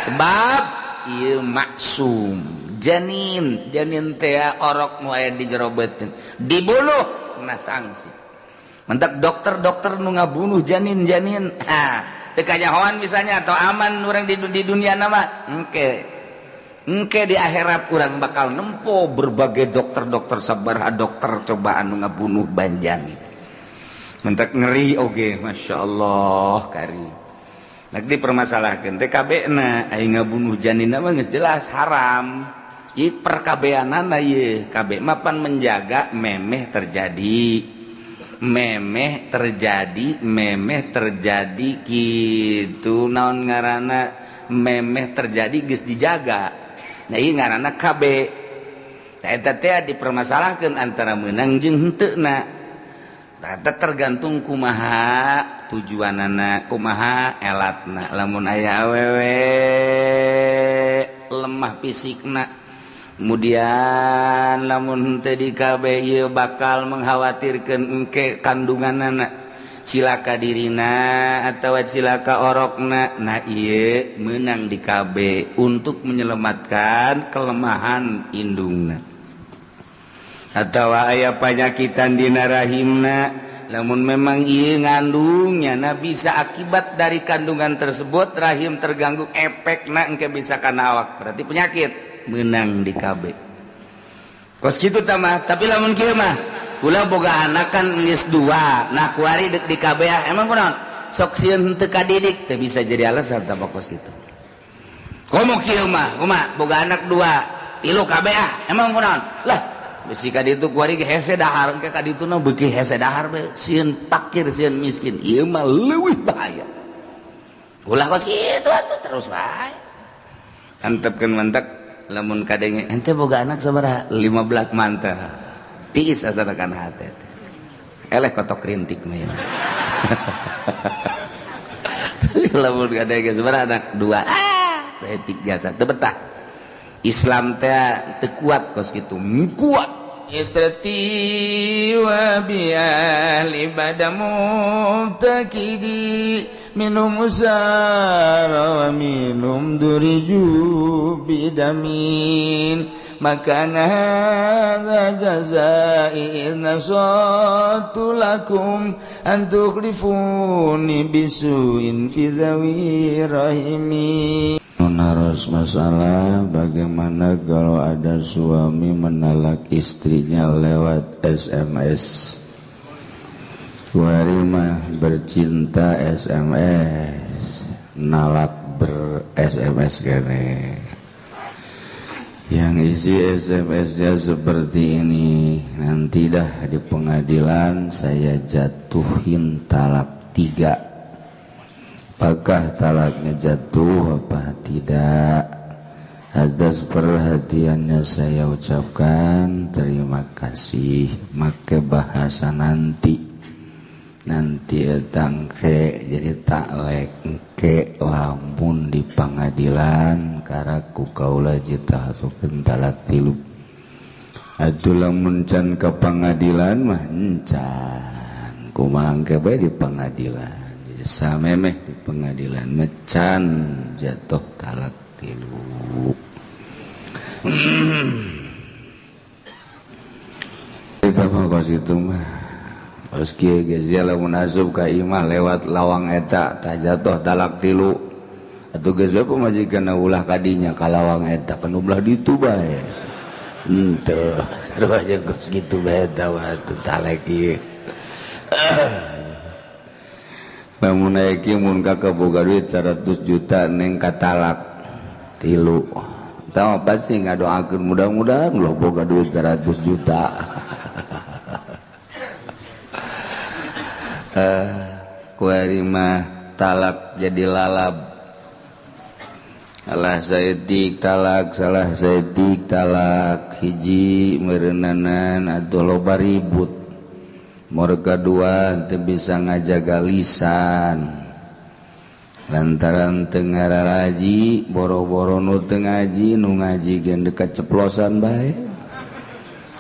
Sebab ieu maksum janin, janin teh orok nu aya di jero beuteung dibunuh kena sanksi. Mentak dokter-dokter nu ngabunuh janin-janin, ha, teu kanyahoan misalnya atau aman urang di dunia nama engke engke di akhirat urang bakal nempo berbagai dokter-dokter, sabaraha dokter cobaan nu ngabunuh banjanin. Mentak ngeri oge, Masya Allah kari. Nak dipermasalahkan TKB na aing ngabunuh janin mah geus jelas haram. Ieu perkabeanana ieu KB mapan menjaga memeh terjadi, memeh terjadi, memeh terjadi gitu, naon ngaranna, memeh terjadi geus dijaga. Nah, ieu ngaranna KB. Nah, eta teh dipermasalahkeun antara meunang jeung henteu na. Eta tergantung kumaha tujuanana, kumaha elatna. Lamun aya awewe lemah fisikna, kemudian lamun teu di KB ieu bakal mengkhawatirkan engke kandunganana cilaka dirina atau cilaka orokna, nah ieu menang di KB untuk menyelamatkan kelemahan indungna. Atau aya panyakitan dina rahimna, namun memang ieu ngandungnya, nah bisa akibat dari kandungan tersebut rahim terganggu, efekna engke bisa kana awak, berarti penyakit, menang di KB kos kitu tah mah. Tapi lamun kieu mah, kula boga anak kan geus dua, nah kuari dek di KB ah, emang kunaon sok sieun teu kadidik, teu bisa jadi alasan tah kos kitu. Komo kieu mah, kumaha boga anak dua tilu KB ah, emang kunaon lah bisi ka ditu kuari ge hese dahar, engke ka ditu na beuki hese dahar be, sieun pakir, sieun miskin, ieu mah leuwih bahaya. Ulah kos kitu atuh, terus bae antepkeun. Mantak lamun kadenge ente boga anak sabaraha, 15, mantap, tiis asana kana hate teh, eleh kotok rintik mah ieu. Lamun kadenge sabaraha anak, dua, ah saeutik jasa teu betah. Islam teh teu kuat kos kitu, kuat itrati wa biali bada mubtakidi minum usara wa minum duriju bidamin makana hadza jazai in nasatu lakum an tukhlifuni bisuin fi dhawi rahimi. Naros masalah, bagaimana kalau ada suami menalak istrinya lewat SMS? Kuari mah bercinta SMS, nalak ber SMS kene. Yang isi SMS-nya seperti ini, nanti dah di pengadilan saya jatuhin talak tiga. Apakah talaknya jatuh apa tidak? Atas perhatiannya saya ucapkan terima kasih. Make bahasa nanti. Nanti tangke jadi taklek ke lamun di pengadilan karaku kaula jatuhkeun talak tilu. Atuh lamun can ke pengadilan mah encan. Kumaha engke bae di pengadilan. Samemeh di pengadilan mecan jatuh talak tilu. Kita mah kos itu mah kos kieu geus lamun asup ka imah lewat lawang eta tah jatuh talak tilu. Atuh geus we pamajikan ulah kadinya ka lawang eta, kan ulah ditu bae. Henteu sarua jeung kos kitu bae eta atuh talek ieu. Lamun aya kieu, mun kakak boga duit 100 juta neng katalak tilu. Tahu pasti ngadoakeun mudah-mudahan lo boga duit 100 juta. Kuari mah talak jadi lalab. Salah saeutik talak, salah saeutik talak, hiji meureunnanan atuh loba ribut. Mereka dua teu bisa ngajaga lisan lantaran teu ngararaji, boro-boro nu teu ngaji, nu ngaji ge dekat ceplosan bae,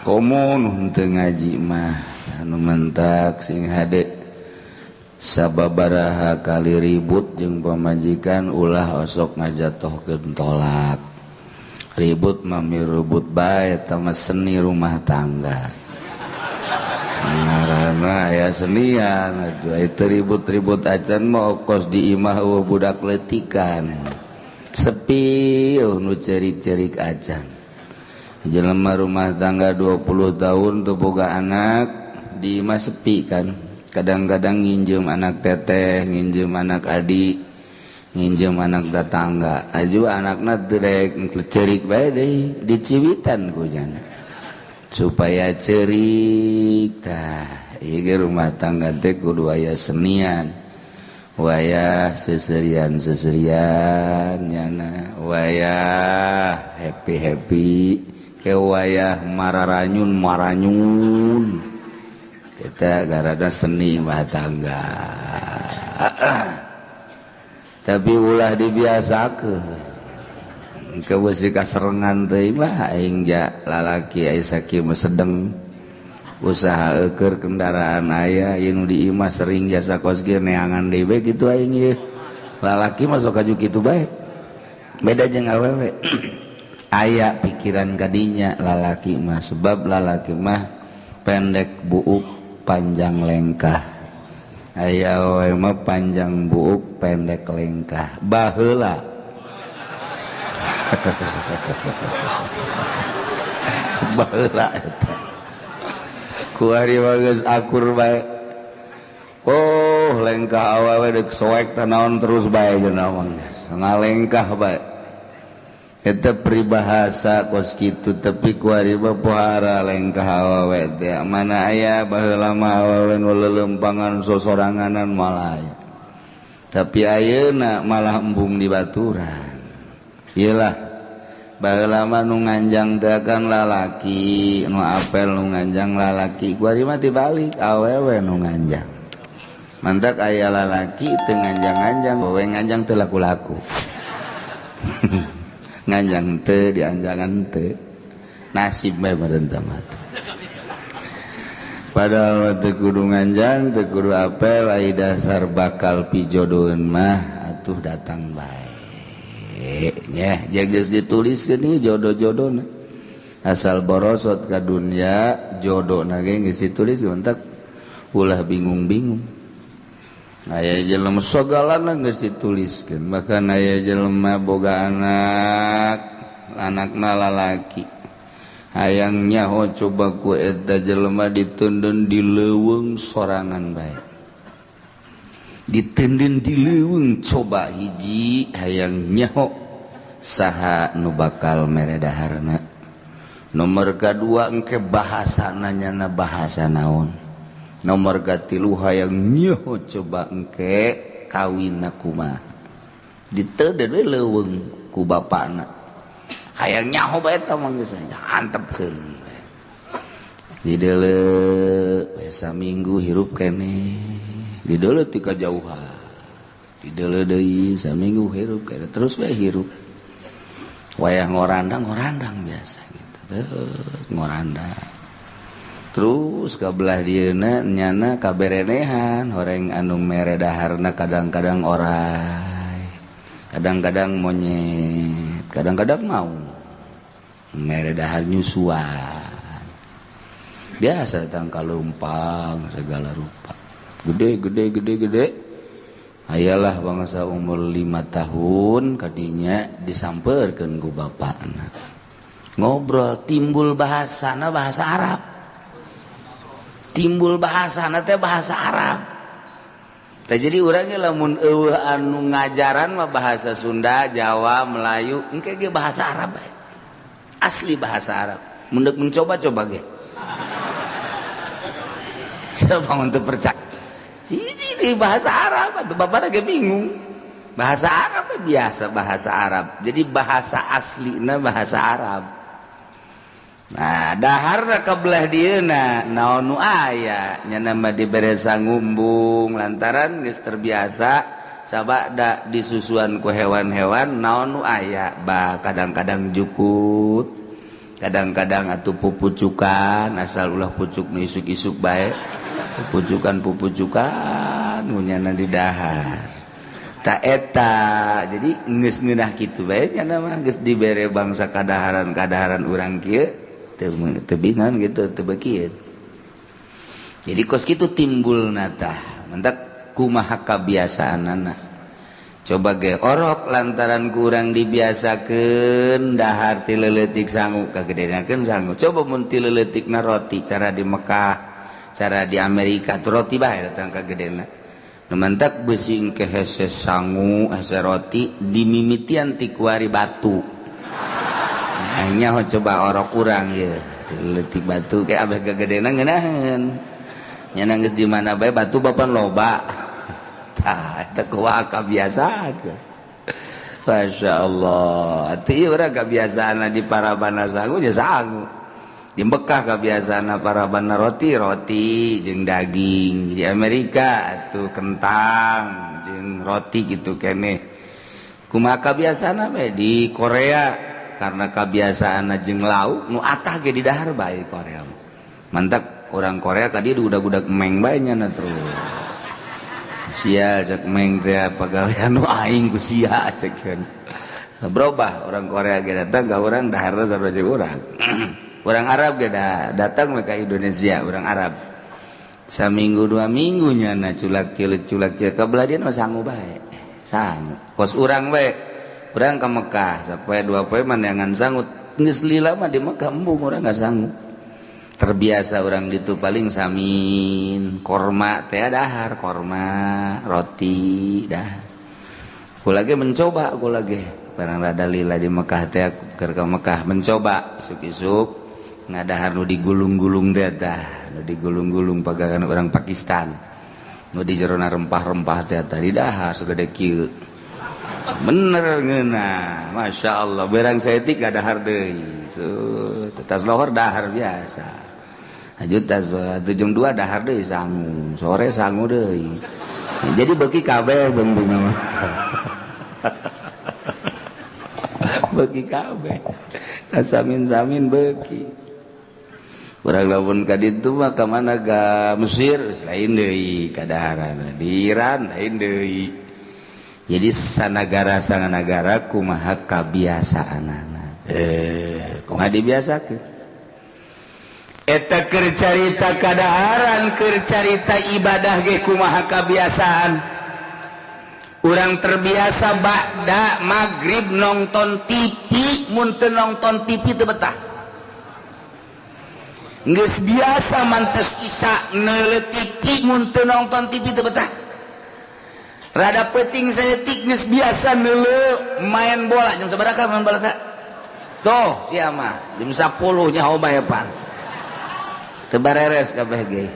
komo nu teu ngaji mah. Anu mentak sing hade. Sababaraha kali ribut jeung pamajikan ulah osok ngajatohkeun tolak. Ribut mami ribut bae eta mah seni rumah tangga. Ngaranna aya senian atuh itu ribut-ribut acan mah kos di imah eueuh budak leutikan. Sepi eueuh nu cerik-cerik acan. Jelema rumah tangga 20 tahun teu boga anak di imah sepi kan. Kadang-kadang nginjem anak teteh, nginjem anak adik, nginjem anak tetangga. Aju anakna teu daek cerik bae deui, diciwitan ku jana. Supaya cerik tah. Ieu ge rumah tangga teh kudu aya senian. Wayah seserian-seserian nyana, wayah happy-happy, ke wayah mararanyun-maranyun. Kita gara-gara seni rumah tangga. Tapi ulah dibiasakeun. Ke beusi kaserengan teuing lah aing ja lalaki aya sakieu mah sedeng. Usaha eueur kendaraan aya ieu nu di imah sering jasa kos ge neangan deui we kitu aing ieu. Lalaki mah sok kaju kitu bae. Beda jeung awewe. Aya pikiran kadinya lalaki mah sebab lalaki mah pendek buuk panjang lengkah. Aya awewe mah panjang buuk pendek lengkah. Baheula. Baheula eta. Kuari mah geus akur bae. Oh, lengkah awewe deuk soek teh naon terus bae cenah mah geus. Ngalengkah bae. Eta peribahasa kos kitu tapi kuari mah pohara lengkah awewe teh. Mana aya baheula mah awewe nu leuleumpangan sosoranganan malah aya. Tapi ayeuna malah embung di baturan. Ieu lah baheula mah nu nganjang teh kan lalaki, nu apel nu nganjang lalaki. Kuari mah tibalik awewe nu nganjang. Mantak aya lalaki teu nganjang-nganjang, awewe nganjang teu laku-laku. Nganjang teu dianjangan teu. Nasib bae meureun teh mah. Padahal teu kudu nganjang, teu kudu apel, ai dasar bakal pijodoheun mah atuh datang bae. Nya, geus dituliskeun ieu jodoh-jodohna. Asal borosot ka dunia jodohna ge geus ditulis mantak ulah bingung-bingung. Aya jelema sagalana geus dituliskeun, bahkan aya jelema boga anak, anakna lalaki. Hayang nyaho coba ku eta jelema ditundun di leuweung sorangan bae. Ditundun di leuweung coba hiji hayang nyaho saha nu bakal mere daharna. Nomor kadua engke bahasana nyana bahasa naon. Nomor katilu hayang nyaho coba engke kawinna kumaha. Diteudeun we leuweung ku bapana. Hayang nyaho bae eta mah geus antepkeun. Dideuleu we saminggu hirup keneh. Dideuleu ti kajauhan. Dideuleu deui saminggu hirup keneh terus we hirup. Wayah ngorandang-ngorandang biasa gitu. Terus ngorandang. Terus ka belah dieuna nyana kaberenehan horeng anu mere daharna kadang-kadang orai. Kadang-kadang monyet, kadang-kadang mau mere dahar nyusuan. Biasa datang kalumpang segala rupa. Gede gede gede gede. Ayalah bangsa umur 5 tahun kadinya disamperkeun ku bapakna. Ngobrol timbul bahasana bahasa Arab. Timbul bahasana teh bahasa Arab. Tah jadi urang ge lamun eueuh anu ngajaran mah bahasa Sunda, Jawa, Melayu, engke ge bahasa Arab bae. Asli bahasa Arab. Mun deuk mencoba-coba ge. Siapa untuk percaya? Di bahasa Arab atuh bapakna ge bingung. Bahasa Arab biasa bahasa Arab. Jadi bahasa aslina bahasa Arab. Nah, daharna ka belah dieuna naon nu aya nya mah dibere sangumbung lantaran geus terbiasa sabada disusuan ku hewan-hewan naon nu aya bah kadang-kadang jukut kadang-kadang atuh pupucukan asal ulah pucuk nu isuk-isuk bae pupucukan Sangu nyana di dahar. Ta eta jadi geus ngeunah kitu bae nyana mah geus dibere bangsa kadaharan-kadaharan urang kieu teu teu gitu teu beukieun. Jadi kos kitu timbulna tah. Mantak kumaha kabiasaanana. Coba ge orok lantaran kurang dibiasakeun dahar ti leuletik sangu kagedenakeun sangu. Coba mun ti leuletikna roti cara di Mekah, cara di Amerika tuh roti bae datang kagedena. Nu mantak beusi engke hese sangu, hese roti dimimitian ti kuari batu. Nah, nyaho coba orok urang ieu ti leuletik batu ke abeh kagedena ngeunaheun. Nya geus di mana bae batu bapan loba. Tah eta kumaha kabiasaan. Masya Allah. Atuh ieu urang kabiasaan di parabana sangu nya sangu. Di Mekah kabiasaan parabana roti roti jeung daging. Di Amerika atuh kentang jeung roti gitu keneh. Kumaha kabiasaan bae di Korea karena kabiasaan jeung lauk nu atah ge di dahar bae di Korea. Mantap orang Korea tadi udah-udah meng bae nya terus. Sia cek meng teh pagawean nu aing ku sia cek. Berubah orang Korea ge datang ka urang daharna sarua jeung urang. Orang Arab ge datang we ka Indonesia, orang Arab. Saminggu dua minggu nyana culak cilik kabelah dia mah sangu bae. Sangu. Kos urang bae. Urang ka Mekah sapoe dua poe mandangan sangu. Geus lila mah di Mekah embung urang enggak sangu. Terbiasa orang ditu paling samin korma teh dahar korma roti dah. Ku lagi mencoba ku lagi barang rada lila di Mekah teh keur ka Mekah mencoba isuk-isuk ngadahar nu digulung-gulung teh tah nu digulung-gulung pagawean orang Pakistan nu di jerona rempah-rempah teh tah di dahar segede kieu. Bener ngeunah Masya Allah berang saeutik dahar deui. Tas lohor dahar biasa. Lanjut tas jam 2 dahar deui sangu, sore sangu deui. Jadi beuki kabeh penting mah. Beuki kabeh. Samin-samin beuki. Urang lamun ka ditu mah ka mana ka Mesir lain deui kadaharan, di Iran lain deui. Jadi sanagara sanganagara kumaha kabiasaanana. Kumaha dibiasakeun? Eta keur carita kadaharan, keur carita ibadah ge kumaha kabiasaan. Urang terbiasa ba'da magrib nonton TV, mun teu nonton TV teu betah. Geus biasa mantes isya neuleuh TV, mun teu nonton TV teu betah. Rada peuting saeutik geus biasa neuleuh main bola. Jam sabaraha main bola teh? Tuh, sia mah jam 10 nyaho bae pan. Teu bareres kabeh ge.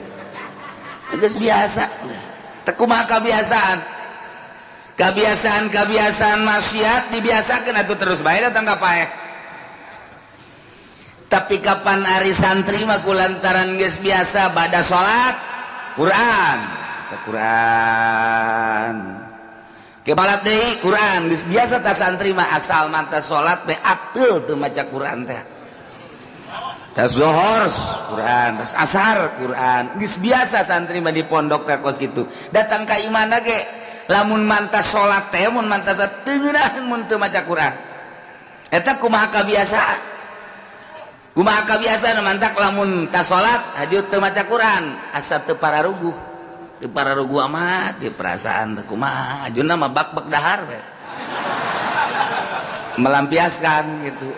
Geus biasa. Teu kumaha kabiasaan. Kabiasaan-kabiasaan maksiat dibiasakeun atuh terus bae datang ka paeh. Tapi kapan ari santri mah kulantaran geus biasa bada salat Quran, baca Quran. Kebalat deui Quran, geus biasa ta santri mah asal manta salat bae ateul teu maca Quran teh. Tas zuhur Quran, tas asar Quran. Geus biasa santri mah di pondok teh kos kitu. Datang ka imana ge lamun manta salat teh mun manta teu ngeunaheun mun teu maca Quran. Eta kumaha kabiasaan? Kumaha kabiasaan mantak lamun ta salat haju teu maca Quran, asa teu pararuguh. Teu pararuguh amat di perasaan teh kumaha, hajuna mah bak-bak dahar we. Melampiaskan gitu.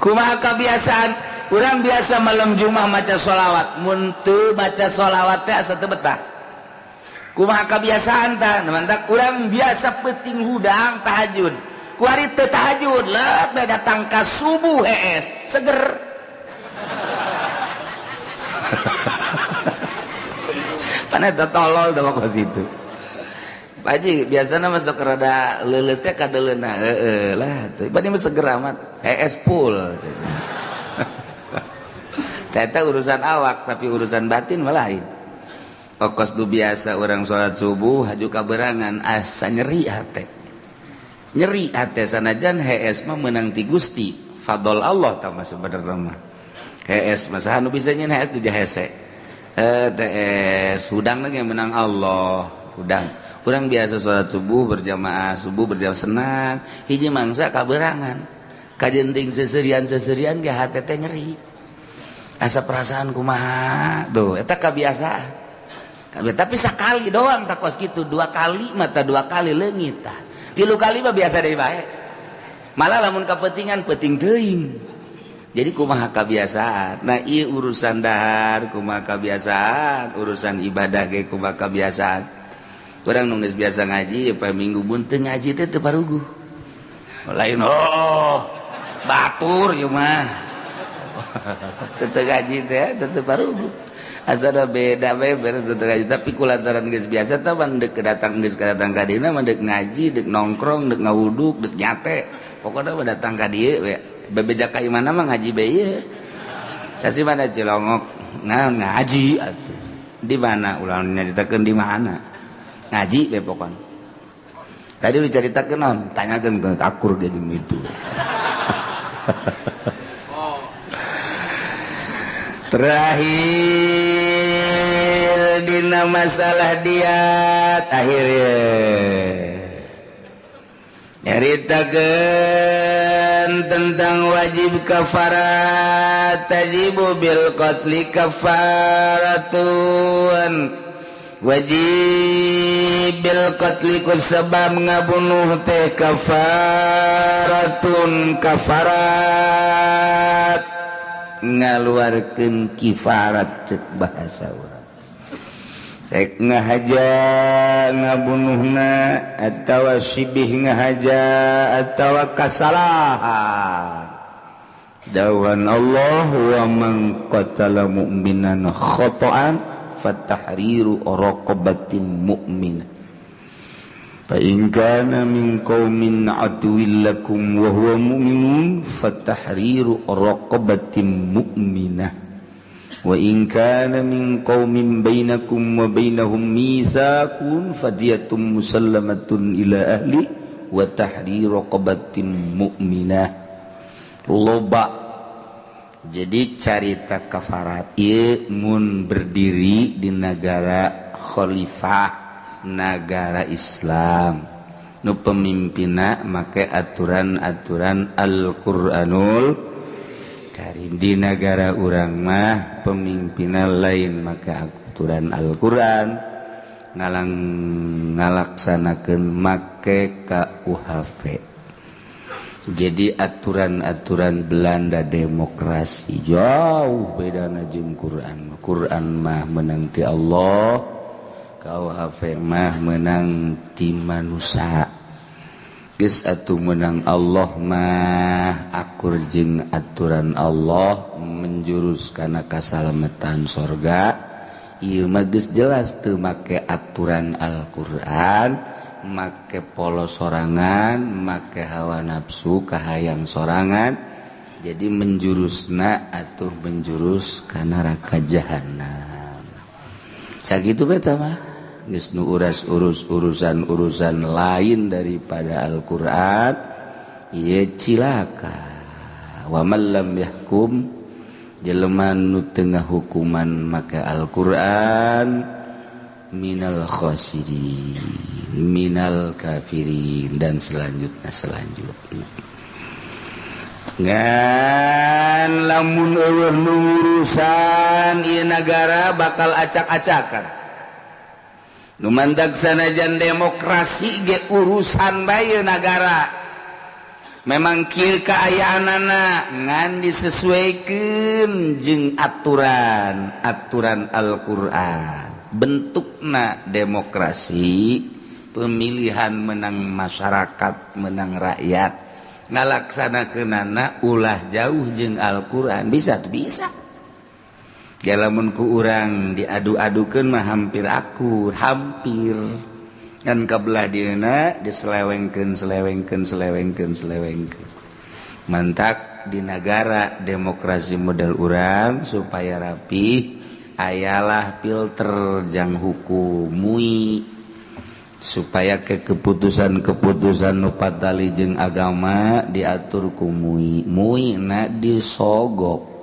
Kumaha kebiasaan urang biasa malam Jumat maca sholawat, mun teu maca sholawat teh asa teu betah. Kumaha kebiasaan tah mantak urang biasa peuting hudang tahajud, kuari teu tahajud let bae datang ka subuh hees seger. Pan eta tolol teh kos itu. Pak Haji biasana masuk rada leuleus teh kadeuleuna heeh lah tuh bade mah seger amat hees full. Eta urusan awak tapi urusan batin mah lain. Okos du biasa orang salat subuh haju kaberangan asa nyeri hate. Nyeri hate sanajan hees mah meunang ti Gusti fadl Allah tah mah sebenarna mah. Hees mah saha nu bisa nyeun hees du hese. TS hudang lagi menang Allah. Hudang kurang biasa sholat subuh berjamaah, subuh berjamaah senang. Hiji mangsa kaberangan, kajenting seserian seserian ge hate teh nyeri, asa perasaan kumaha tuh. Eta kebiasaan, tapi sekali doang tak kos gitu. Dua kali mata, dua kali leungit tah, tilu kali mah biasa deui bae. Malah lamun kapentingan penting teuing. Jadi kumaha kebiasaan. Nah, iya, urusan dahar kumaha kebiasaan, urusan ibadah ge kumaha kebiasaan. Urang nu geus biasa ngaji ya, minggu mun teu ngaji teh teu paruguh. Lain, oh, batur ieu mah teu ngaji teh teu paruguh, asa beda beber teu ngaji. Tapi kulantaran geus biasa tah, dek datang, geus datang ka dieu mah, dek ngaji, dek nongkrong, dek ngawuduk, dek nyate, pokoknya mah datang ka dieu we. Bebeja ka imana mah ngaji be ieu. Kasih mana Cilongok? Nah, ngaji atuh. Di mana? Ulah nyaritakeun di mana. Ngaji be pokoknya. Tadi diceritakeun naon? Tanyakeun ke akur ge jeung itu. Terakhir dina masalah diat, akhirnya nyaritakeun tentang wajib kafarat. Tajibu bil qatli kafaratun, wajib bil qatli ku sebab ngabunuh teh, kafaratun, kafarat, ngaluarkeun kifarat cek bahasa urang. Rek ngahaja ngabunuhna atawa sibih ngahaja atawa kasalahan. Dawuhan Allah, wa man qatala mu'minan khata'an fatahriru raqabatin mu'minah fa in kana min qaumin aduwwin lakum wa huwa mu'minun fatahriru raqabatin mu'minah wa in kana min qaumin bainakum wa bainahum mitsaqun fadiyatun musallamatun ila ahli wa tahriru raqabatin mu'minah. Loba. Jadi carita kafarat ieu mun berdiri di negara khalifah, negara Islam nu pemimpinna make aturan-aturan Al-Qur'anul Karim. Di negara urang mah pemimpinna lain make aturan Al-Qur'an, ngalang ngalaksanakeun make KUHP. Jadi aturan-aturan Belanda, demokrasi, jauh beda jeung Quran. Quran mah menang ti Allah, KUHP mah menang ti manusia. Geus atuh, menang Allah mah akur jeung aturan Allah, menjurus kana kasalamatan sorga. Ieu mah geus jelas teu make aturan Al-Qur'an, make polo sorangan, make hawa nafsu kahayang sorangan. Jadi menjurusna atuh menjurus ka neraka jahanam. Sakitu beta mah. Geus nu uras urus urusan-urusan lain daripada Al-Qur'an ieu cilaka. Wa man lam yahkum, jelema nu teu ngahukuman make Al-Qur'an, minal khasirin, minal kafirin, dan selanjutnya selanjutnya. Ngan lamun eueuh nu urusan ieu negara bakal acak-acakan. Nu mantak sanajan demokrasi ge urusan bae negara. Memang kieu kaayaanana, ngan disesuaikan jeung aturan aturan Al-Qur'an. Bentukna demokrasi, pemilihan menang masyarakat, menang rakyat, ngalaksanakeunana ulah jauh jeung Al-Qur'an. Bisa tuh, bisa. Ya, lamun ku urang diadu-adukeun mah hampir akur, hampir kan. Kabelah dieuna diselewengkeun, selewengkeun, selewengkeun, selewengkeun. Mantak di negara demokrasi model urang, supaya rapi, ayalah filter jang hukum MUI, supaya ke keputusan-keputusan nu patali jeung agama diatur ku MUI. MUI na disogok.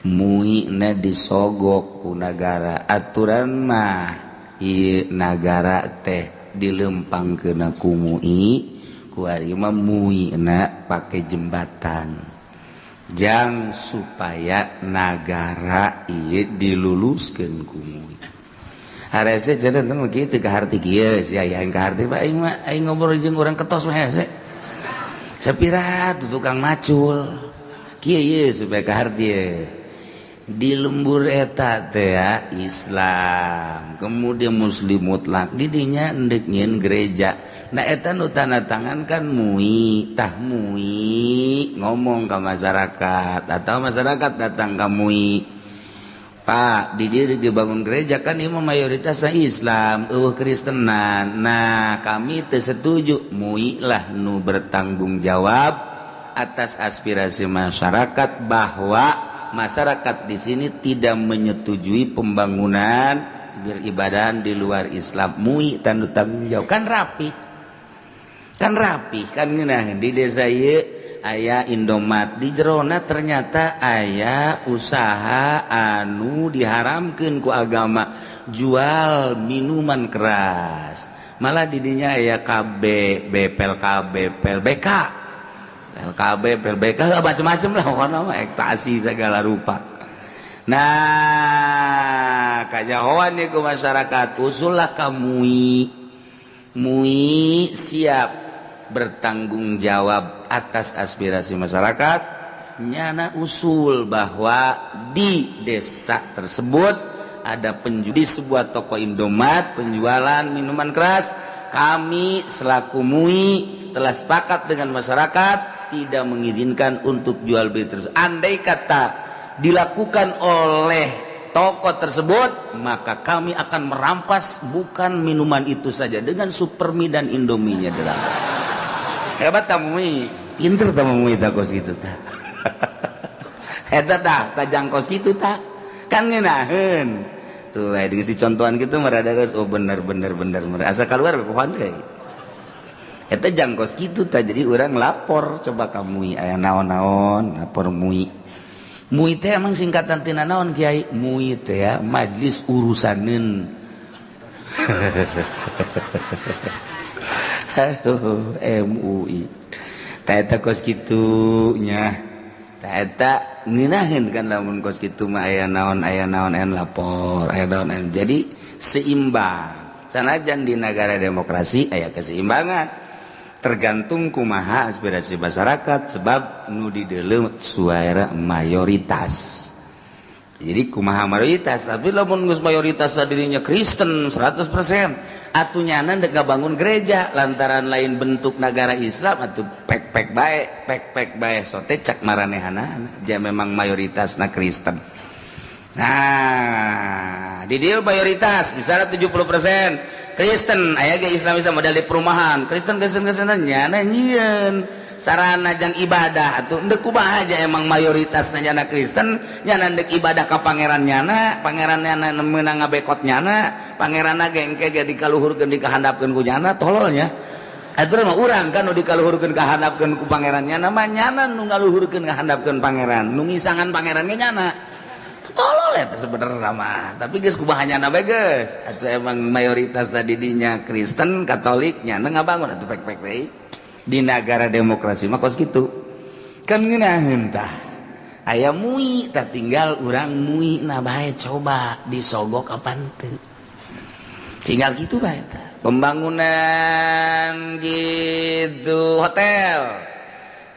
MUI na disogok ku nagara aturan mah ieu nagara teh dilempangkeun ku MUI ku ari mah MUI na pake jembatan jang supaya nagara ieu diluluskeun ku MUI. Harese cenah teh kitu kaharti kieu sia aing kaharti mah aing mah aing ngobrol jeung urang ketos mah hese. Sapira tukang macul kieu ieu supaya kaharti ye. Di lembur eta teh Islam kemudian muslim mutlak didinya endek nyieun gereja. Nah eta nu tanda tangan kan MUI tah MUI ngomong ke masyarakat atau masyarakat datang ke MUI, Pak di dieu dibangun gereja kan ieu mayoritasna Islam eueuh Kristenan. Nah kami teu setuju. MUI lah nu bertanggung jawab atas aspirasi masyarakat bahwa masyarakat di sini tidak menyetujui pembangunan beribadah di luar Islam. MUI tanda tanggung jawab kan rapi kan rapi kan ngeunah di desa ieu aya Indomat di jerona ternyata aya usaha anu diharamkeun ku agama jual minuman keras malah didinya aya KB BPL KB PLBK LKB, PLBK, macam-macam lah pokoknya mah ekstasi segala rupa. Nah, kajahoan nih ke masyarakat, usullah ka MUI. MUI siap bertanggung jawab atas aspirasi masyarakat. Nyana usul bahwa di desa tersebut ada penjual di sebuah toko Indomat penjualan minuman keras. Kami selaku MUI telah sepakat dengan masyarakat tidak mengizinkan untuk jual beli terus. Andai kata dilakukan oleh toko tersebut, maka kami akan merampas bukan minuman itu saja, dengan supermi dan indominya dirampas. Hebat kamu MUI, pinter kamu MUI tak kos gitu ta. Eta tah, tajang kos gitu ta. Kan ngeunaheun. Tuh, dikasih contohan gitu merada oh bener bener bener bener. Asa keluar pohon deui. Eta jangkos gitu ta, jadi orang lapor coba ka MUI aya naon-naon lapor MUI. MUI teh emang singkatan tina naon Kiai? MUI teh ya Majlis Urusaneun. Aduh, MUI. Ta eta kos kitu nya. Ta eta ngeunaheun kan lamun kos kitu mah aya naon aya lapor, aya naon aya. Jadi seimbang. Sanajan di negara demokrasi aya keseimbangan. Tergantung kumaha aspirasi masyarakat sebab nu dideuleu suara mayoritas. Jadi kumaha mayoritas, tapi lamun geus mayoritas dirinya Kristen 100% atuh nyana dek ngabangun gereja lantaran lain bentuk negara Islam atuh pek-pek bae, pek-pek bae sote cak maranehanana ja memang mayoritasna Kristen. Nah, di dieu mayoritas misalnya 70% Kristen, aya ge Islam Islam model di perumahan Kristen Kristen Kristen nyana nyieun sarana jang ibadah atuh endek kumaha aja emang mayoritas nyana Kristen nyana endek ibadah ka pangeran nyana, pangeran nyana meunang ngabekot nyana, pangeranna ge engke ge dikaluhurkeun dikahandapkeun ku nyana tololnya. Atuh mah urang kan nu dikaluhurkeun kahandapkeun ku pangeran nyana mah nyana nu ngaluhurkeun kahandapkeun pangeran, nu ngisangan pangeran ge nyana. Tolol eta sebenarnya mah, tapi geus kumaha nyana bae geus. Atuh emang mayoritas tadi dinya Kristen, Katolik nyana ngabangun atuh pek-pek deui. Di negara demokrasi mah kos kitu. Kan ngeunaheun tah. Aya MUI tah tinggal urang MUI na bae coba disogok kapan teu. Tinggal gitu bae tah. Pembangunan gitu hotel.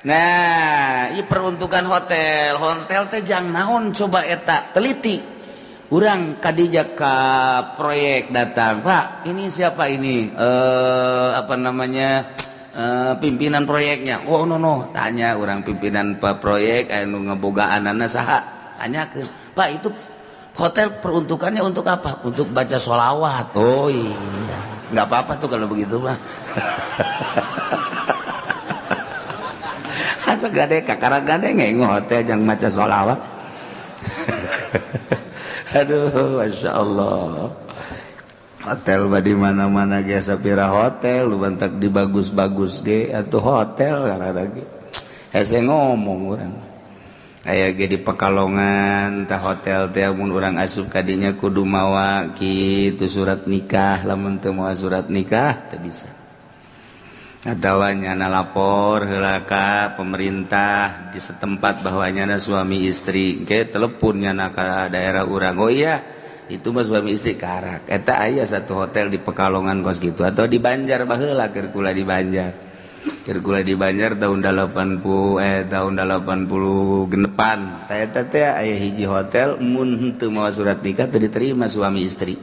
Nah, ini peruntukan hotel. Hotel teh jang naon coba eta teliti. Urang kadija ka proyek datang, Pak, ini siapa ini? Apa namanya? Pimpinan proyeknya. Oh no no, tanya orang pimpinan proyek anu ngebogaanana saha? Tanyakeun. Pak, itu hotel peruntukannya untuk apa? Untuk baca sholawat. Oh iya, nggak apa-apa tuh kalau begitu mah. Asa gade kakara gade nggak hotel jang maca sholawat. Aduh, masya Allah. Hotel mah di mana-mana ge sapira hotel, lu bantak di bagus-bagus ge atuh hotel karena ge. Hese ngomong urang. Aya ge di Pekalongan tah, hotel teh mun urang asup kadinya kudu mawa kitu surat nikah. Lamun teu mawa surat nikah teu bisa, atawa nyana lapor heula ka pemerintah di setempat bahwa nyana suami istri. Ke telepon nyana ka daerah urang, "Oh iya, itu mah suami istri." Karak eta aya satu hotel di Pekalongan kos gitu, atau di Banjar. Baheula keur kula di Banjar, keur kula di Banjar tahun 80, tahun 80 genepan, tah eta teh aya hiji hotel, mun henteu mawa surat nikah teu diterima suami istri.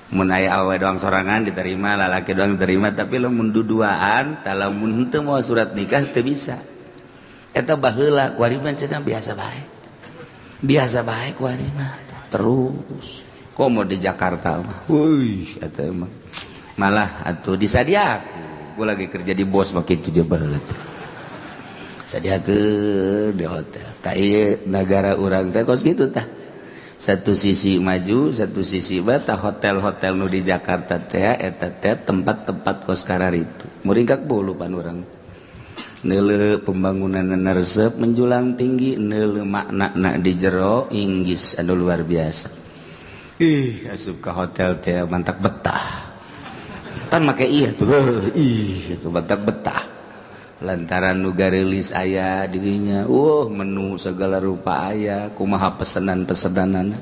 Mun aya awewe doang sorangan diterima, lalaki doang diterima, tapi lamun duduaan tah, lamun henteu mawa surat nikah teu bisa. Eta baheula. Kuari mah cenah biasa bae, biasa bae kuari mah. Terus komo di Jakarta mah, wuih, eta mah malah atuh disadiakeun. Gua lagi kerja di bos mah kitu je baheula teh, sadiakeun di hotel. Tah, ieu negara urang teh kos kitu tah, satu sisi maju, satu sisi bata. Hotel-hotel nu di Jakarta teh eta teh tempat-tempat kos kararitu, muringkak bulu pan urang neuleu pembangunan resep menjulang tinggi, neuleu makna na di jero inggis anu luar biasa. Ih, asup ke hotel teh mantak betah kan make iya tuh. Ih, itu mantak betah lantaran nu gareulis aya dirinya. Menu segala rupa aya, kumaha pesenan-pesenanana.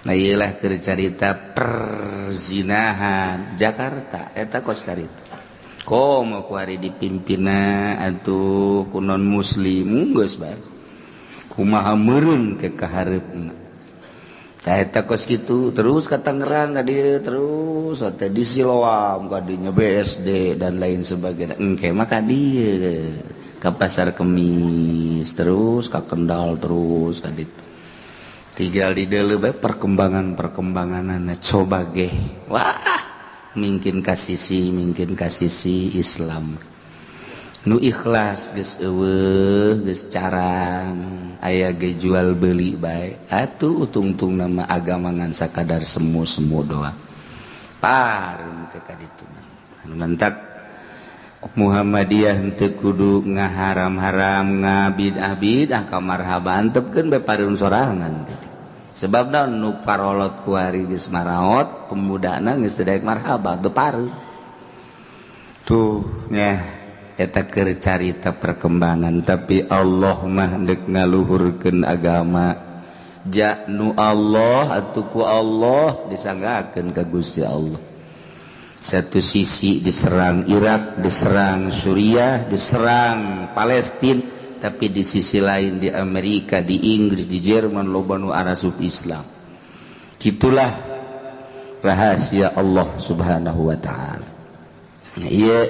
Nah, iyalah keur carita perzinahan Jakarta eta kos karita. Komo kuari dipimpinna atuh ku non muslim, geus bae kumaha meureun ke kahareupna. Tah, eta kos kitu terus ka Tangerang, ka dieu terus teh di Siloam kadinya, BSD dan lain sebagainya. Engke mah ka dieu, ka Pasar Kemis, terus ka Kendal, terus ka ditu. Tinggal di deuleu bae perkembangan-perkembanganana. Coba ge, wah, mungkin kasisi, mungkin kasisi Islam nu ikhlas geus euweuh, geus carang. Aya ge jual beli bae atuh, utungtung nama agama ngan sakadar semu-semu doang. Parun ke kaditu anu mantak Muhammadiyah henteu kudu ngaharam-haram, ngabid'ah-bid'ah ka marhaba, antepkeun bae parun sorangan gitu. Sebab naon? Nu parolot kuari geus maraot, pemudana geus teu daek marhaba teu parun tuh nya. Eta keur carita perkembangan, tapi Allah mah dek ngaluhurkeun agama. Ja nu Allah atuh ku Allah disanggakeun ka Gusti Allah. Satu sisi diserang Irak, diserang Suriah, diserang Palestina, tapi di sisi lain di Amerika, di Inggris, di Jerman loba nu arasup Islam. Gitulah rahasia Allah Subhanahu wa taala. Nah, iya.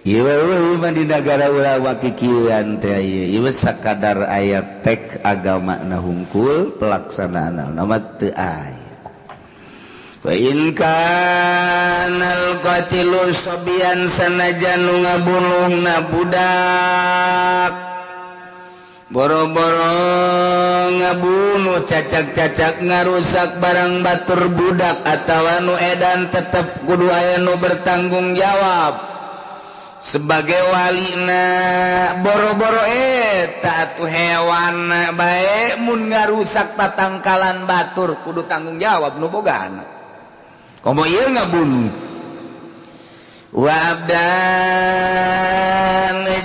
Ieu di negara urang kikieuan teh ieu sakadar aya tek agama na hungkul, pelaksanaan nama teu aya. Wa in kanal qatilu sabiyan, sanajan nu ngabunuhna budak, boro-boro ngabunuh, cacak-cacak ngarusak barang batur budak atawa nu edan, tetep kudu aya nu bertanggung jawab sebagai walina. Boro-boro eta atuh, hewan bae mun ngarusak tatangkalan batur kudu tanggung jawab nu bogana, komo ieu ngabunuh. Wa abdan,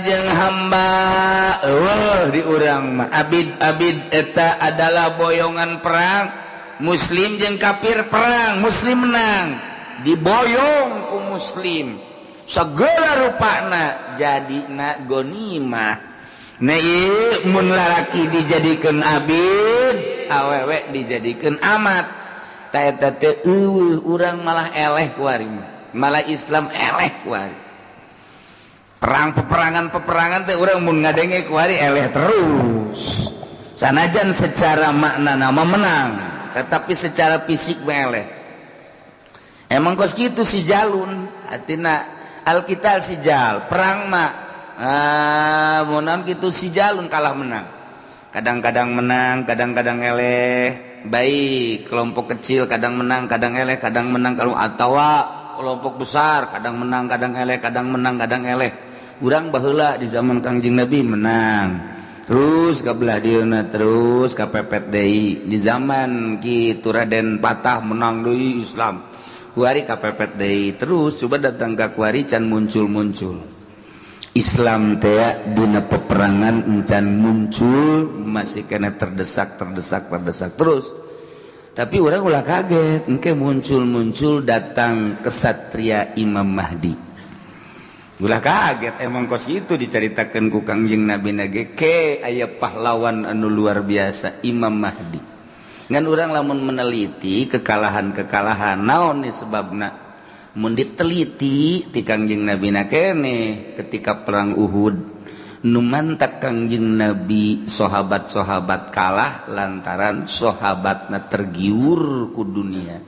jeung hamba. Eueuh di urang mah abid. Abid eta adalah boyongan perang. Muslim jeung kafir perang, muslim menang, diboyong ku muslim segala rupana, jadi na gonimah. Nah, ieu mun lalaki dijadikeun abid, awewe dijadikeun amat. Ta eta teh eueuh, urang malah eleh kuari mah, malah Islam eleh kuari. Perang, peperangan, peperangan teh urang mun ngadenge kuari eleh terus. Sanajan secara makna nama menang, tetapi secara fisik mah eleh. Emang kos kitu si jalun artina alkitab sijal perang mah, ah, mun kitu si jalun kalah menang, kadang-kadang menang, kadang-kadang eleh. Baik kelompok kecil kadang menang kadang eleh, kadang menang kalau atawa kelompok besar kadang menang kadang eleh, kadang menang kadang eleh. Urang baheula di zaman Kangjeng Nabi menang. Terus ke belah dieuna, terus kapepet deui. Di zaman kitu Raden Patah menang deui Islam, kuari kapepet deui. Terus coba datang ka kuari, can muncul-muncul Islam teh dina peperangan, encan muncul, masih kena terdesak, terdesak, terdesak terus. Tapi orang ulah kaget, engke muncul-muncul datang kesatria Imam Mahdi. Ulah kaget, emang kos itu diceritakan ku Kangjeng Nabi nage ke aya pahlawan anu luar biasa, Imam Mahdi. Ngan urang lamun meneliti kekalahan-kekalahan, naon nih sebabna, mun diteliti ti Kangjeng Nabi na kene, ketika perang Uhud nu mantak Kangjeng Nabi sahabat-sahabat kalah lantaran sahabatna tergiur ku dunia.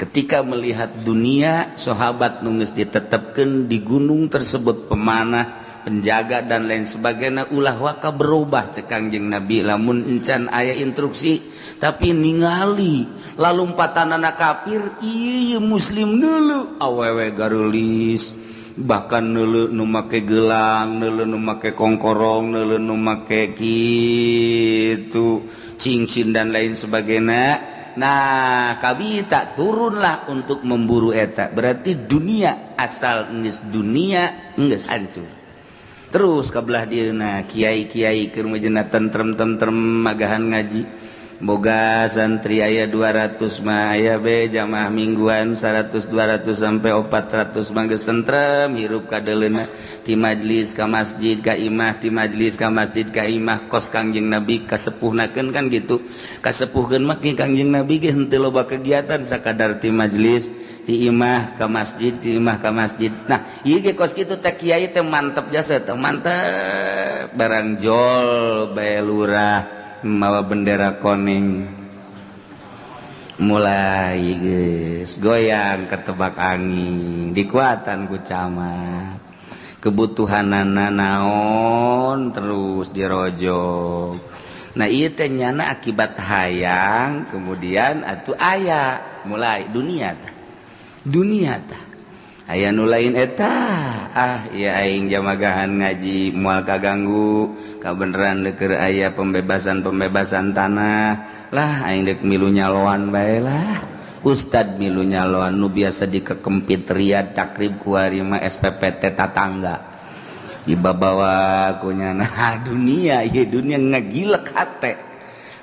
Ketika melihat dunia, sahabat nu geus ditetapkan di gunung tersebut, pemanah, penjaga, dan lain sebagainya, ulah waka berubah cek Kangjeng Nabi lamun encan aya instruksi. Tapi ningali lalumpatan anak kafir, iya muslim dulu awewe garulis, bahkan nulu nu make gelang, nulu nu make kongkorong, nulu nu make gitu cincin dan lain sebagainya. Nah, kabita turunlah untuk memburu eta. Berarti dunia, asal geus dunia geus hancur. Terus ka belah dieuna, kiai-kiai keur mejena tentrem tentrem magahan ngaji, boga santri aya 200 mah, aya be jamaah mingguan 100, 200 sampai 400 mah, geus tentrem hirup kadeleuna, ti majlis ka masjid ka imah, ti majlis ka masjid ka imah, kos Kangjeng Nabi kasepuhnakeun kan gitu. Kasepuhkeun mah Kangjeng Nabi ge henteu loba kegiatan, sakadar ti majlis, ti imah ka masjid, ti imah ka masjid. Nah, ieu ge kos kitu teh, kiai teh mantep jasa teh, mantep barang jol bae lurah mawa bendera kuning, mulai geus goyang ketebak angin, dikuatan ku camat, kebutuhanana naon terus dirojok. Nah, ieu teh nyana akibat hayang kemudian atuh aya mulai dunia tah, dunia tah aya nu lain eta. Ah ya, aing jamagahan ngaji moal kaganggu, kabeneran keur aya pembebasan-pembebasan tanah lah, aing dek milu nyaloan bae lah. Ustad milu nyaloan nu biasa dikekempit Riyad Takrib, kuari mah SPPT tatangga dibabawa ku nyana. Dunia ieu, dunia ngagilek hate.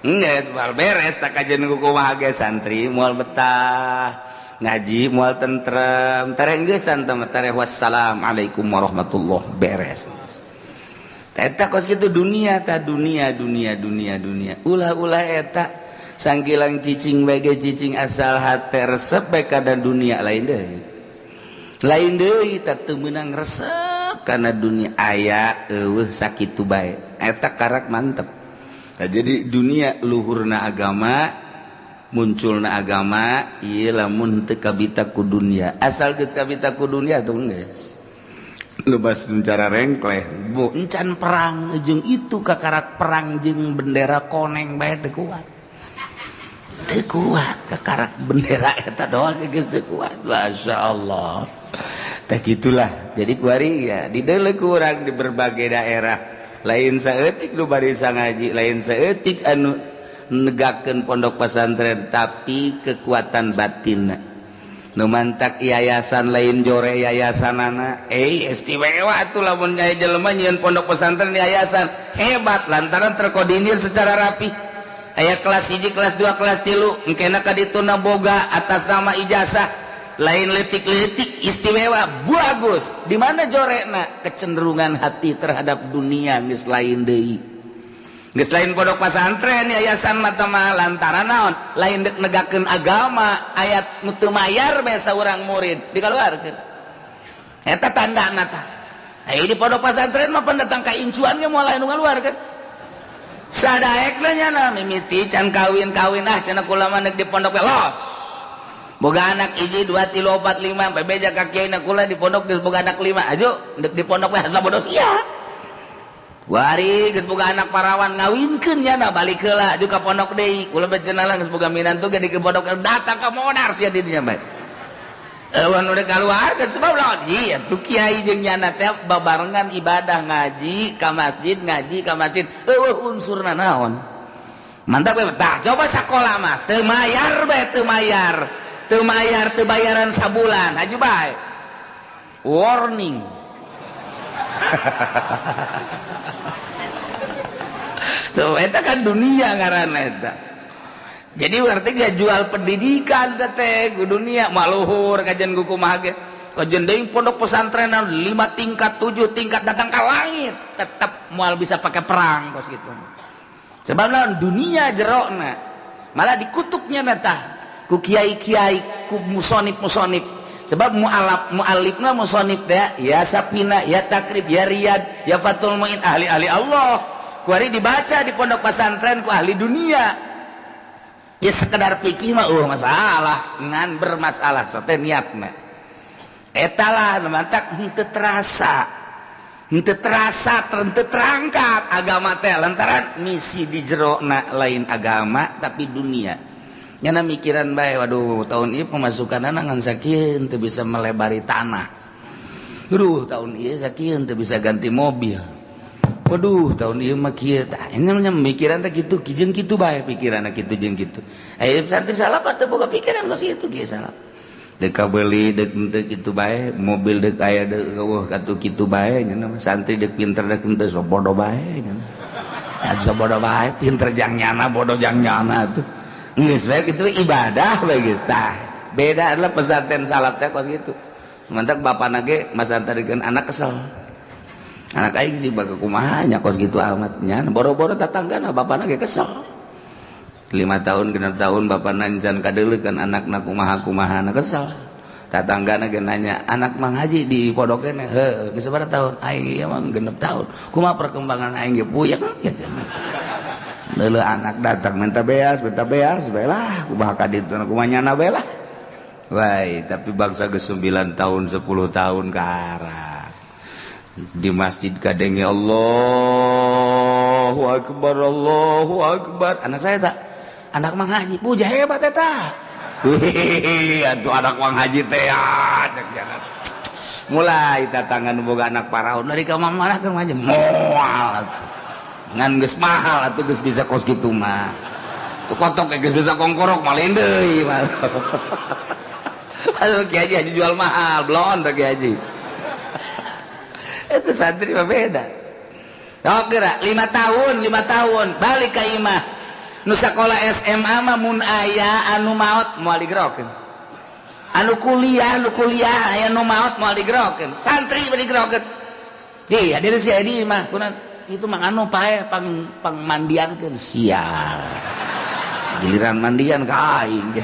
Geus moal beres tak kajen kumaha ge, santri moal betah ngaji, moal tentrem, tereng geusan teh tereh, wassalamualaikum warahmatullah, beres. Eta kos kitu dunia ta, dunia, dunia, dunia, dunia. Ulah-ulah eta sangkilang cicing bae cicing, asal hate resep bae kana dunia, lain deui, lain deui. Ta teu meunang resep kana dunia, aya eueuh sakitu bae, eta karak mantep. Nah, jadi dunia luhurna agama, munculna agama ieu lamun teu kabita ku dunia. Asal geus kabita ku dunia tuh geus lubas cara rengkleh. Bu encan perang jeung itu, kakarak perang jeung bendera koneng bae teu kuat, teu kuat. Kakarak bendera eta doang geus teu kuat. Masya Allah, teh gitulah. Jadi kuari ya dideuleu ku urang di berbagai daerah, lain saeutik nu barisa ngaji, lain saeutik anu negakeun pondok pesantren, tapi kekuatan batin nu mantak yayasan lain jore yayasanana. Eh, istimewa tuh lamun aya jelema nyieun pondok pesantren yayasan, hebat lantaran terkoordinir secara rapi, aya kelas 1, kelas 2, kelas 3, engkena ka dituna boga atas nama ijazah, lain letik-letik, istimewa, bagus. Di mana jorekna? Kecenderungan hati terhadap dunia geus lain deui, geus lain pondok pesantren yayasan mata mah. Lantaran naon? Lain dek negakeun agama, ayat nu teu mayar biasa urang murid dikaluarkeun, eta tandana tah. Aya di pondok pesantren mah pendatang ka incuan ge moal anu ngaluarkeun. Sadaekna nyana mimiti can kawin-kawin, ah cenah kula mah di pondok los, boga anak hiji, dua, tilu, opat, lima, bebeja ka kiai, kula di pondok geus boga anak lima, aju dek di pondok we asa bodoh sia. Wari geus boga anak parawan, ngawinkeun nyana, balik heula juga pondok deui, kula becenah geus boga minantu ge di pondok, datang ka modar sia di dinya bae. Eueuh nu dikaluarkeun sebab lawan ieu tuh kiai jeung nyana teh babarengan ibadah ngaji ka masjid ngaji ka masjid eueuh unsurna naon. Mantap we tah coba sakola mah teu mayar bae teu mayar. Teu mayar teu bayaran sabulan haju bae. Warning. Tuh eta kan dunia ngaranna eta. Jadi berarti gak jual pendidikan teh ku dunia maluhur kajian ku kumaha ge. Kajian deui pondok pesantren 5 tingkat 7 tingkat datang ka langit tetap moal bisa pakai perang kos gitu. Sebab lawan dunia jerokna malah dikutuknya tah ku kiai-kiai ku musonib-musonib. Sebab mualaf mualifna musonib teh ya Sapina ya Takrib ya Riyad ya Fathul Muin ahli-ahli Allah. Kuari dibaca di pondok pesantren ku ahli dunia. Ya sekedar pikir mah masalah ngan bermasalah sote niatna eta lah mantak henteu terasa henteu terasa henteu terangkat agama teh lantaran misi di jerona lain agama tapi dunia nyana mikiran bae waduh tahun ieu pemasukanna ngan sakieu henteu bisa melebari tanah duh tahun ieu sakieu henteu bisa ganti mobil. Waduh tahun ieu mah kieu tah ini namanya mikiran teh kitu jeung kitu bae pikiranna kitu jeung kitu. Aya santri salah teu boga pikiran kos kitu kieu salah. Deuk kabeuli deuk henteu kitu bae, mobil deuk aya deuk eueuh katuh kitu bae nya mah santri deuk pinter deuk henteu sok bodoh bae nya. Sok bodoh bae pinter jang nyana bodoh jang nyana tuh. Geus bae kitu ibadah bae geus tah. Beda adalah pesantren salaf teh kos kitu. Mantak bapana ge masantarikeun anak kesel. Anak aing sih baga kumaha nya kos gitu amat nya boro-boro tatanggana bapana ge kesel 5 tahun 6 tahun bapana encan kadeuleukeun anakna kumaha-kumaha na kesel tatanggana ge nanya anak Mang Haji di pondok keneh heuh geus sabaraha tahun aing ieu mah 6 tahun kumaha perkembangan aing ge puyeng leuleuh anak datang minta beas bae lah kumaha ka ditu kumaha nyana bae lah wae tapi bangsa geus 9 tahun 10 tahun ka di masjid kadenge Allahu Akbar Allahu Akbar anak saya tak anak Mang Haji puja hebat eta hehehe atuh anak Mang Haji teh cek jangan mulai tatangan boga anak paraun dari ka mana ka Mang Haji moal ngan geus mahal atuh geus bisa kos kitu mah tuh kotok geus bisa kongkorok malin deui aduh Ki Haji jual mahal blon teh Ki Haji itu santri mah beda. Oh geura 5 tahun balik ka imah. Nu sakola SMA mah mun aya anu maot moal digerokeun. Anu kuliah aya nu maot moal digerokeun. Santri mah digerokeun. Di hadir si Edi mah kuna itu mah anu pae pang pangmandiankeun sial. Giliran mandian ka aing.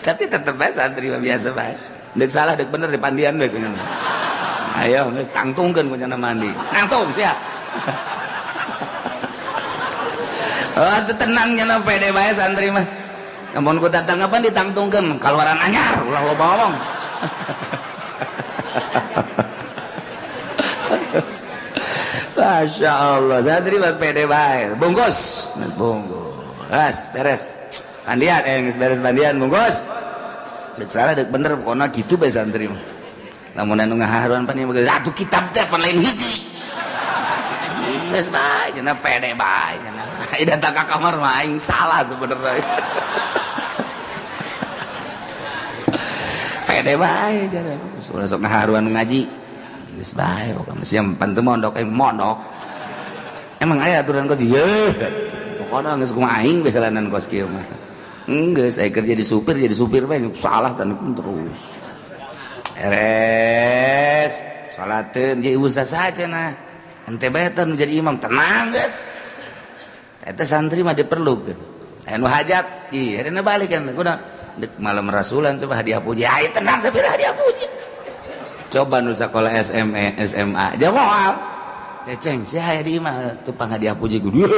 Tapi tetep bae santri mah biasa bae. Dek salah dek bener di pandian bae kunyana. Ayo geus tangtungkeun kunyana mandi. Tangtung siap. Oh teu tenang nya pede bae santri mah. Lamun ku datang apa ditangtungkeun kaluaran anyar ulah loba ngomong. Masya Allah santri mah pede bae. Bungkus, bungkus. As beres. Mandian geus beres mandian bungkus. Dek salah dek bener pokoknya gitu bae santri mah. Lamun anu ngaharuan pan ieu atuh kitab teh pan lain hiji. Geus bae cenah pede bae cenah. Ai datang ka kamar mah aing salah sebenarnya. Pede bae cenah. Ulah sok ngaharuan ngaji. Geus bae pokoknya sia pan teu mondok aing mondok. Emang aya aturan kos ieu. Pokoknya geus kumaha aing bae jalanan kos kieu mah. Enggak, saya kerja di supir, jadi supir bae salah dan pun terus. Beres, salateun jadi usah saja nah. Ente bae teh jadi imam, tenang geus. Eta santri mah diperlukeun. Aya nu hajat, ih ayeuna balik kan kudu dek malam rasulan coba hadiah puji. Ayo tenang sapira hadiah puji. Coba nu sakola SME, SMA, jawab. Ceng, sia aya di imah teu panghadiah puji gede.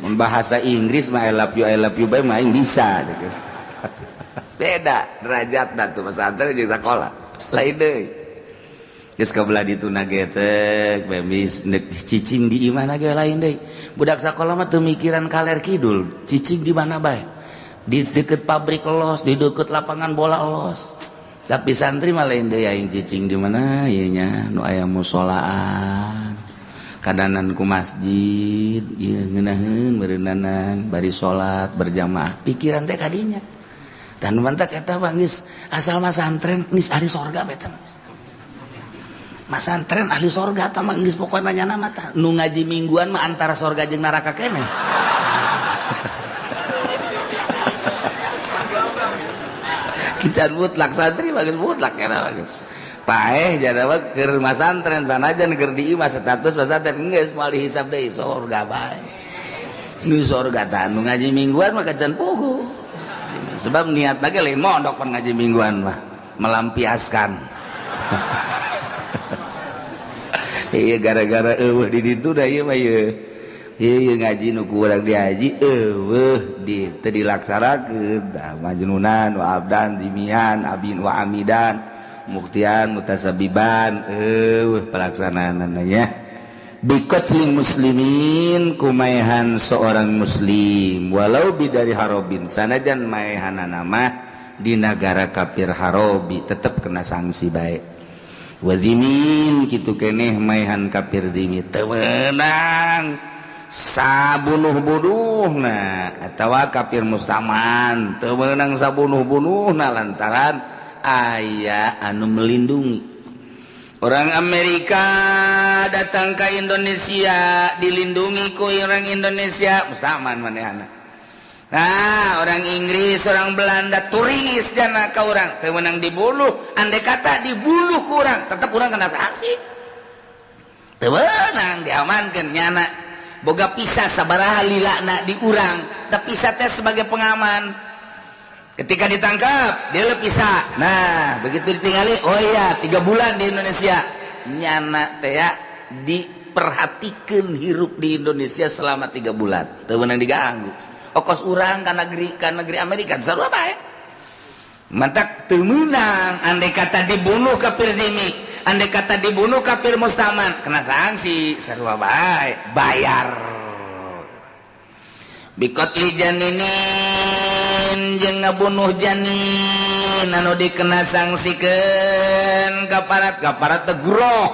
Mun bahasa Inggris mah I love you bae mah aing bisa gitu. Beda derajatna tuh pesantren jeung sakola. Lain deui. Geus kabelah ditu na getek bemis cicing di imah na ge lain deui. Budak sakola mah teu mikiran kaler kidul, cicing di mana bae. Di deket pabrik los, di deket lapangan bola los. Tapi santri mah lain deui, aing cicing di mana ieu nya, nu aya musolaan. Kadanan ku masjid, ieu ngeunaheun meureunana bari salat berjamaah. Pikiran teh kadinya. Dan mantak eta mah geus asal masantren geus ahli sorga eta mah. Masantren ahli sorga eta mah geus pokona nyana mah tah. Nu ngaji mingguan mah antara sorga jeung neraka keneh. Can mutlak santri bagus mutlak ya bagus. Paeh jadawa keur masantren sanajan keur di imah status masantren geus moal dihisab deui sorga bae. Nu sorga tah nu ngaji mingguan mah can puguh. Sebab niat lagi lain mondok pan ngaji mingguan mah melampiaskan. Iya gara-gara eueuh di ditu da ieu mah ieu. Ieu ngaji nu kurang dihaji eueuh di teu dilaksanakeun da majnunan wa abdan dimian abin wa amidan muktian mutasabiban eueuh pelaksanaanna nya. Biqatli muslimin kumaehan seorang muslim walau bidari harobin sanajan maehanana mah di nagara kafir harobi tetep kena sanksi bae. Wazimin kitu keneh maehan kafir zimi teu meunang sabunuh-bunuhna atawa kafir mustaman teu meunang sabunuh-bunuhna lantaran aya anu melindungi. Orang Amerika datang ke Indonesia dilindungi ku orang Indonesia mustaman manehana. Nah, orang Inggris, orang Belanda turis jana ka urang teu meunang dibunuh, andai kata dibunuh ku urang tetep urang kena sanksi. Teu meunang diamankeun nyana. Boga pisah sabaraha lilana di urang, tapi pisah teh sebagai pengaman. Ketika ditangkap, dia pisah. Nah, begitu ditinggali, oh iya, 3 bulan di Indonesia. Nyana teh ya diperhatikan hirup di Indonesia selama 3 bulan. Teu meunang diganggu. Okos urang ka negeri Amerika sarua bae. Mantak teu meunang andai kata dibunuh kafir zimi, andai kata dibunuh kafir mustaman, kena sanksi sarua bae, bayar. Biqatli janinin jeung ngabunuh janin anu dikena sangsikeun kaparat teguroh.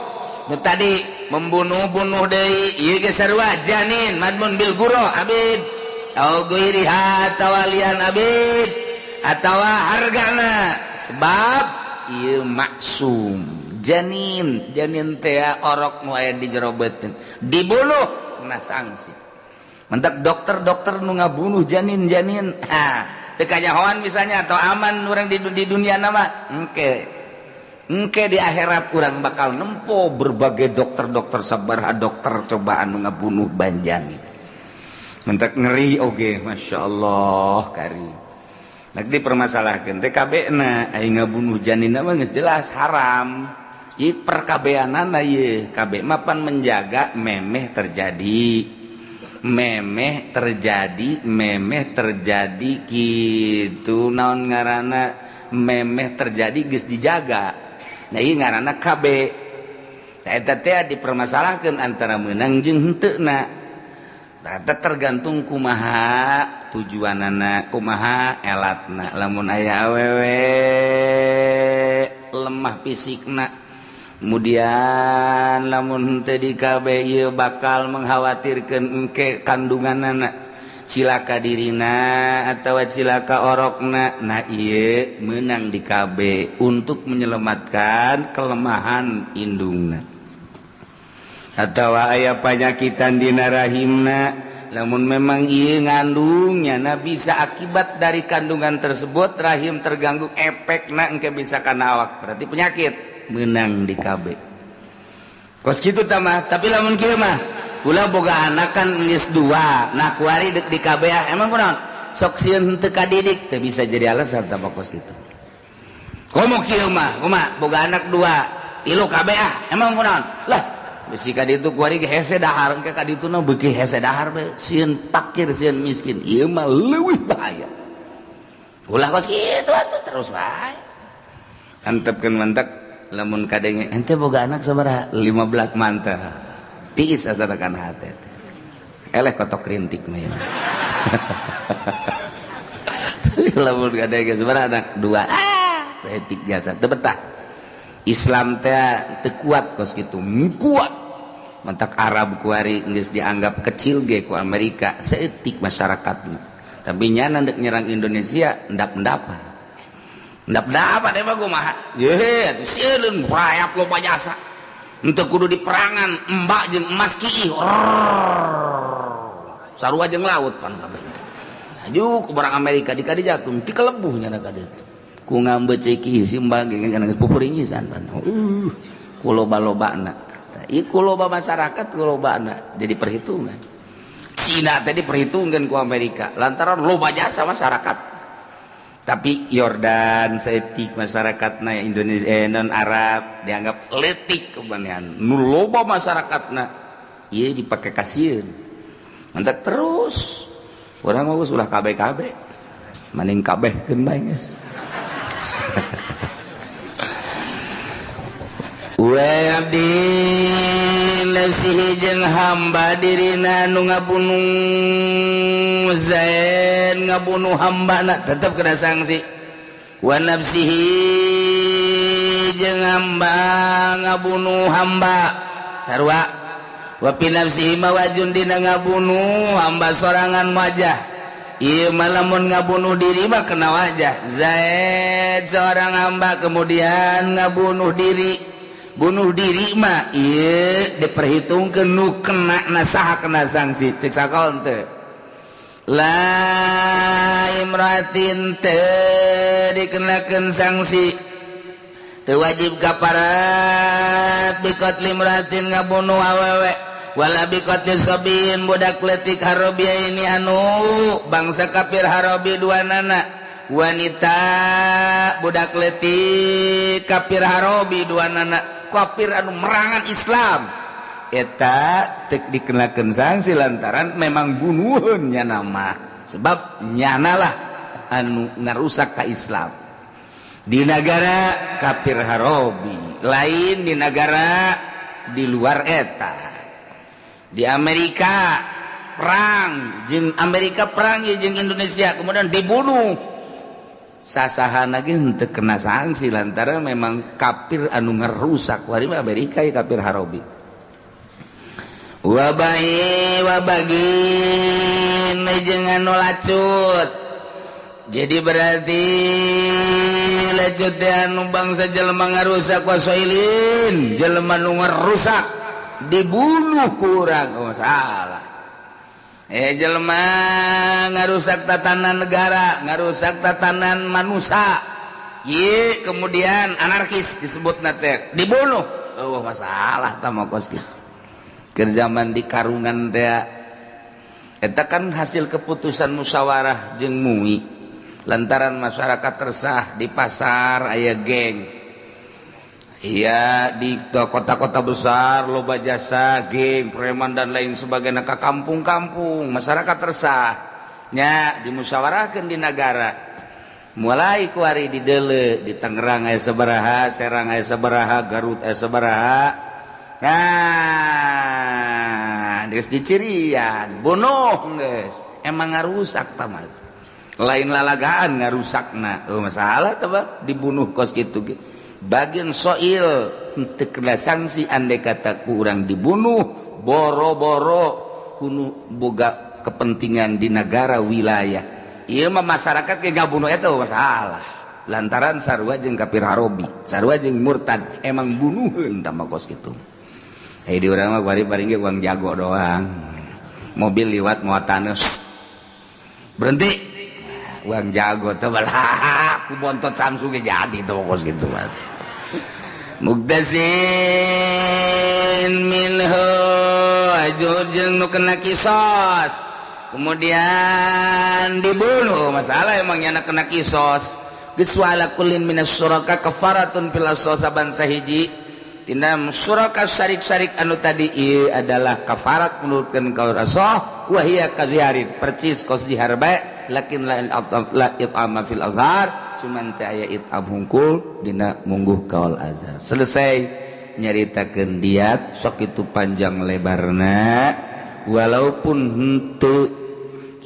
Nu tadi membunuh-bunuh deui ieu ge sarua janin madmun bil guroh abid au ghairiha tawalian abid atawa hargana sebab ieu maksum janin janin teh orok nu aya di jero beuteung dibunuh kena sanksi. Mentak dokter-dokter nu ngabunuh janin-janin ha teu kanyahoan misalnya atau aman urang di dunia nama engke engke di akhirat urang bakal nempo berbagai dokter-dokter sabaraha dokter cobaan nu ngabunuh banjanin. Mentak ngeri oge Masya Allah kari. Nak dipermasalahkeun teh KB na aing ngabunuh janin mah geus jelas haram. Ieu perkabeanana ieu KB mah pan menjaga memeh terjadi. Memeh terjadi, memeh terjadi kitu naon ngaranna memeh terjadi geus dijaga. Nah ieu ngaranna KB. Nah eta teh dipermasalahkeun antara meunang jeung henteu na. Nah, tergantung kumaha tujuanana, kumaha elatna. Lamun aya awewe lemah fisikna, kemudian lamun henteu di KB ieu bakal mengkhawatirkeun engke kandunganana cilaka dirina atawa cilaka orokna. Nah ieu meunang di KB untuk menyelamatkan kelemahan indungna. Atawa aya panyakitan dina rahimna, lamun memang ieu ngandungnya nah bisa akibat dari kandungan tersebut rahim terganggu efekna engke bisa kana awak, berarti penyakit menang di KB. Kos kitu tah mah, tapi lamun kieu mah kula boga anak kan geus 2, nah kuari deuk di KB ah emang kunaon sok sieun henteu kadidik teu bisa jadi alasan tah kos kitu. Komo kieu mah kumaha boga anak 2 3 KB ah emang kunaon lah bisi ka ditu kuari ge hese dahar engke ka ditu na beuki hese dahar be sieun pakir sieun miskin ieu mah leuwih bahaya. Ulah kos kitu atuh terus bae. Antepkeun mantak lamun kadenge ente boga anak sabaraha 15 mantap tiis asana kana hate eleh kotok rintik mah. Lamun ada geus anak dua, ah, saeutik jasa teu betah. Islam teh teu kuat kos kitu, kuat. Mantak Arab kuari geus dianggap kecil ge ku Amerika, saeutik masyarakatna. Tapi nyana ndek nyerang Indonesia endap-endapan. Endap-endapan emang kumaha? Ye, atuh sieun rakyat loba jasa. Henteu kudu diperangan, embak jeung emas kiih. Sarua jeung laut pan kabeh. Aju ku barang Amerika di kadi jatung ti kelebuh nyana ka ditu. Ku ngambeut ceu si mbak ge kana geus pupuringisan pan. Ku loba-lobana. Ieu ku loba masyarakat, ku lobana jadi perhitungan. Cina tadi diperhitungkan ku Amerika lantaran loba jasa masyarakat. Tapi Yordan saeutik masyarakatna, Indonesia, non Arab dianggap letik kebanean nu loba masyarakatna, ieu dipake kasieun. Mantap terus urang mah geus ulah KB-KB, maning kabehkeun bae geus. Wa abdi nafsihi jeung hamba dirina nu ngabunuh Zaid, ngabunuh hambana tetep kena sanksi. Wa nafsihi jeung hamba ngabunuh hamba sarua. Wa fi nafsihi mawajun dina ngabunuh hamba sorangan wajah. Ieu mah lamun ngabunuh diri mah kena wajah. Zaid seorang hamba kemudian ngabunuh diri, bunuh diri mah ieu diperhitungkeun nu kena nasaha kena sanksi. Cek sakon teu la imratin teu dikenakeun sanksi, teu wajib kaparat biqatli imratin ngabunuh awewe, wala biqatli sabin budak leutik harobia ini anu bangsa kafir harobi dua nana wanita, budak leutik kafir harobi dua nana, kafir anu merangan Islam eta tek dikenakeun sanksi lantaran memang bunuhun nyana mah, sebab nyanalah anu ngarusak ka Islam di negara kafir harobi, lain di negara di luar eta. Di Amerika perang jeung Amerika, perang jeung Indonesia, kemudian dibunuh sasahan lagi henteu kena sanksi lantaran memang kafir anu ngerusak. Wari mah Amerika ya kafir harobi. Wabai wabagin jeung anu lacut, jadi berarti lacut teh anu bangsa jelema ngarusak, wasoilin jelema nu ngarusak dibunuh kurang, oh salah. Jelema ngarusak tatanan negara, ngarusak tatanan manusia. Ye, kemudian anarkis disebut nate, dibunuh. Oh masalah tama kos gitu. Keur zaman di Karungan teh eta kan hasil keputusan musyawarah jeung MUI lantaran masyarakat resah di pasar aya geng. Iya, di kota-kota besar loba jasa geng preman dan lain sebagainya ke kampung-kampung, masyarakat resah nya, dimusyawarahkeun di negara, mulai kuari di dele di Tangerang aya sabaraha, Serang aya sabaraha, Garut aya sabaraha. Nah, geus dicirian bunuh geus, emang ngarusak tamat, lain lalagaan ngarusakna. Oh masalah teh dibunuh kos kitu ge. Bagian soil teu kena sanksi andai kata kurang dibunuh boro-boro kuno boga kepentingan di negara wilayah. Ieu mah masyarakat ge ngabunuh eta masalah lantaran sarua jeung kafir harobi, sarua jeung murtad, emang bunuheun tambah kos kitu. Eh, di urang mah bari paling ge uang jago doang, mobil liwat mau taneuh berhenti, uang jago tuh balah ku bontot Samsung ge jadi tuh kos kitu mah. Muktasin minhu ajur jeung nu kena kisos kemudian dibunuh, masalah emang nyana kena kisos. Geus wala kullin minas syuraka kafaratun fil saban sahiji tina syuraka syarik-syarik anu tadi ieu adalah kafarat menurutkeun kaul asah, wa hiya kaziharin percis kos zihar bae, lakin la la it'ama fil azhar, cuman teh aya it'am hungkul dina mungguh kaul azhar. Selesai nyaritakeun diat sok itu panjang lebarna, walaupun henteu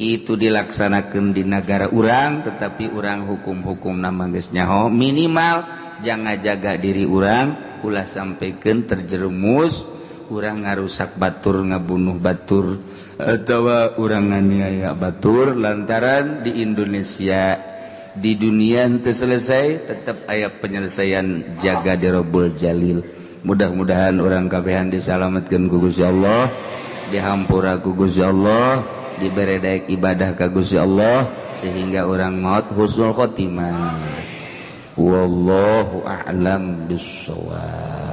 Itu dilaksanakan di negara urang, tetapi urang hukum-hukum nama geus nyaho, minimal jangan jaga diri urang ulah sampaikan terjerumus urang ngarusak batur, ngabunuh batur, atau urang nganiaya batur, lantaran di Indonesia, di dunia itu selesai, tetap aya penyelesaian jaga di Robbul Jalil. Mudah-mudahan urang kabehan disalamatkan ku Gusti Allah, dihampura ku Gusti Allah, dibere daek ibadah ka Gusti Allah, sehingga urang maut husnul khotimah. Wallahu a'lam bissawab.